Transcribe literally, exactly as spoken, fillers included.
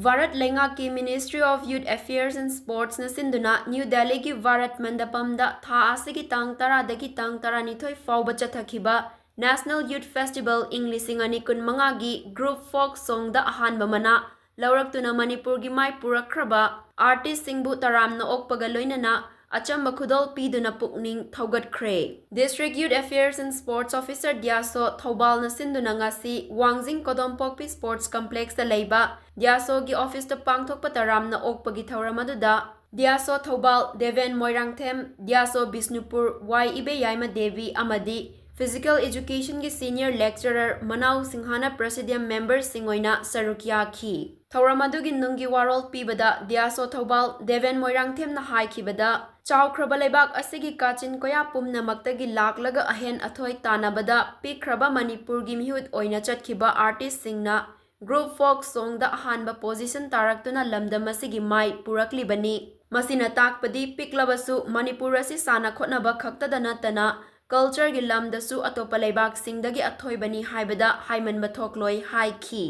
ꯚꯥꯔꯠ ꯂꯩꯉꯥꯛꯀꯤ Ministry of Youth Affairs and Sportsꯅ ꯁꯤꯟꯗꯨꯅ new ꯗꯦꯜꯂꯤꯒꯤ ꯚꯥꯔꯠ ꯃꯟꯗꯄꯝꯗ ꯊꯥ ꯑꯁꯤꯒꯤ ꯇꯥꯡ ꯇꯔꯥꯗꯒꯤ ꯇꯥꯡ ꯇꯔꯥꯅꯤꯊꯣꯏ ꯐꯥꯎꯕ ꯆꯠꯊꯈꯤꯕ National Youth Festival ꯏꯪ ꯂꯤꯁꯤꯡ ꯑꯅꯤ ꯀꯨꯟꯃꯉꯥꯒꯤ group folk songꯗ ꯑꯍꯥꯟꯕ ꯃꯅꯥ ꯂꯧꯔꯛꯇꯨꯅ ꯃꯅꯤꯄꯨꯔꯒꯤ ꯃꯥꯏ ꯄꯨꯔꯛꯈ꯭ꯔꯕ artistꯁꯤꯡꯕꯨ ꯇꯔꯥꯝꯅ ꯑꯣꯛꯄꯒ ꯂꯣꯏꯅꯅ ꯑꯆꯝꯕ ꯈꯨꯗꯣꯜ ꯄꯤꯗꯨꯅ ꯄꯨꯛꯅꯤꯡ ꯊꯧꯒꯠꯈ꯭ꯔꯦ꯫ District Youth Affairs and Sports Officer ꯗꯤꯌꯥꯁꯣ ꯊꯧꯕꯥꯜꯅ ꯁꯤꯟꯗꯨꯅ ꯉꯁꯤ ꯋꯥꯡꯖꯤꯡ ꯀꯣꯗꯣꯝꯄꯣꯛꯄꯤ Sports Complexꯇ ꯂꯩꯕ ꯗꯤꯌꯥꯁꯣꯒꯤ officeꯇ ꯄꯥꯡꯊꯣꯛꯄ ꯇꯔꯥꯝꯅ ꯑꯣꯛꯄꯒꯤ ꯊꯧꯔꯝ ꯑꯗꯨꯗ ꯗꯤꯌꯥꯁꯣ ꯊꯧꯕꯥꯜ, ꯗꯦꯕꯦꯟ ꯃꯣꯏꯔꯥꯡꯊꯦꯝ, ꯗꯤꯌꯥꯁꯣ ꯕꯤꯁꯅꯨꯄꯨꯔ, ꯋꯥꯏ ꯏꯕꯦꯌꯥꯏꯃ ꯗꯦꯕꯤ ꯑꯃꯗꯤ Physical Educationꯒꯤ senior lecturer ꯃꯅꯥꯎ ꯁꯤꯡꯍꯥꯅ presidium memberꯁꯤꯡ ꯑꯣꯏꯅ ꯁꯔꯨꯛ ꯌꯥꯈꯤ꯫ ꯊꯧꯔꯝ ꯑꯗꯨꯒꯤ ꯅꯨꯡꯒꯤ ꯋꯥꯔꯣꯜ ꯄꯤꯕꯗ ꯗꯤꯌꯥꯁꯣ ꯊꯧꯕꯥꯜ ꯗꯦꯕꯦꯟ ꯃꯣꯏꯔꯥꯡꯊꯦꯝꯅ ꯍꯥꯏꯈꯤꯕꯗ, ꯆꯥꯎꯈ꯭ꯔꯕ ꯂꯩꯕꯥꯛ ꯑꯁꯤꯒꯤ ꯀꯥꯆꯤꯟ ꯀꯣꯌꯥ ꯄꯨꯝꯅꯃꯛꯇꯒꯤ ꯂꯥꯛꯂꯒ ꯑꯍꯦꯟ ꯑꯊꯣꯏ ꯇꯥꯟꯅꯕꯗ ꯄꯤꯛꯈ꯭ꯔꯕ ꯃꯅꯤꯄꯨꯔꯒꯤ ꯃꯤꯍꯨꯠ ꯑꯣꯏꯅ ꯆꯠꯈꯤꯕ artistꯁꯤꯡꯅ group folk songꯗ ꯑꯍꯥꯟꯕ position ꯇꯥꯔꯛꯇꯨꯅ ꯂꯝꯗꯝ ꯑꯁꯤꯒꯤ ꯃꯥꯏ ꯄꯨꯔꯛꯂꯤꯕꯅꯤ꯫ ꯃꯁꯤꯅ ꯇꯥꯛꯄꯗꯤ ꯄꯤꯛꯂꯕꯁꯨ ꯃꯅꯤꯄꯨꯔ ꯑꯁꯤ ꯁꯥꯟꯅ ꯈꯣꯠꯅꯕ ꯈꯛꯇꯗ ꯅꯠꯇꯅ cultureꯒꯤ ꯂꯝꯗꯁꯨ ꯑꯇꯣꯞꯄ ꯂꯩꯕꯥꯛꯁꯤꯡꯗꯒꯤ ꯑꯊꯣꯏꯕꯅꯤ ꯍꯥꯏꯕꯗ ꯍꯥꯏꯃꯟꯕ ꯊꯣꯛꯂꯣꯏ ꯍꯥꯏꯈꯤ꯫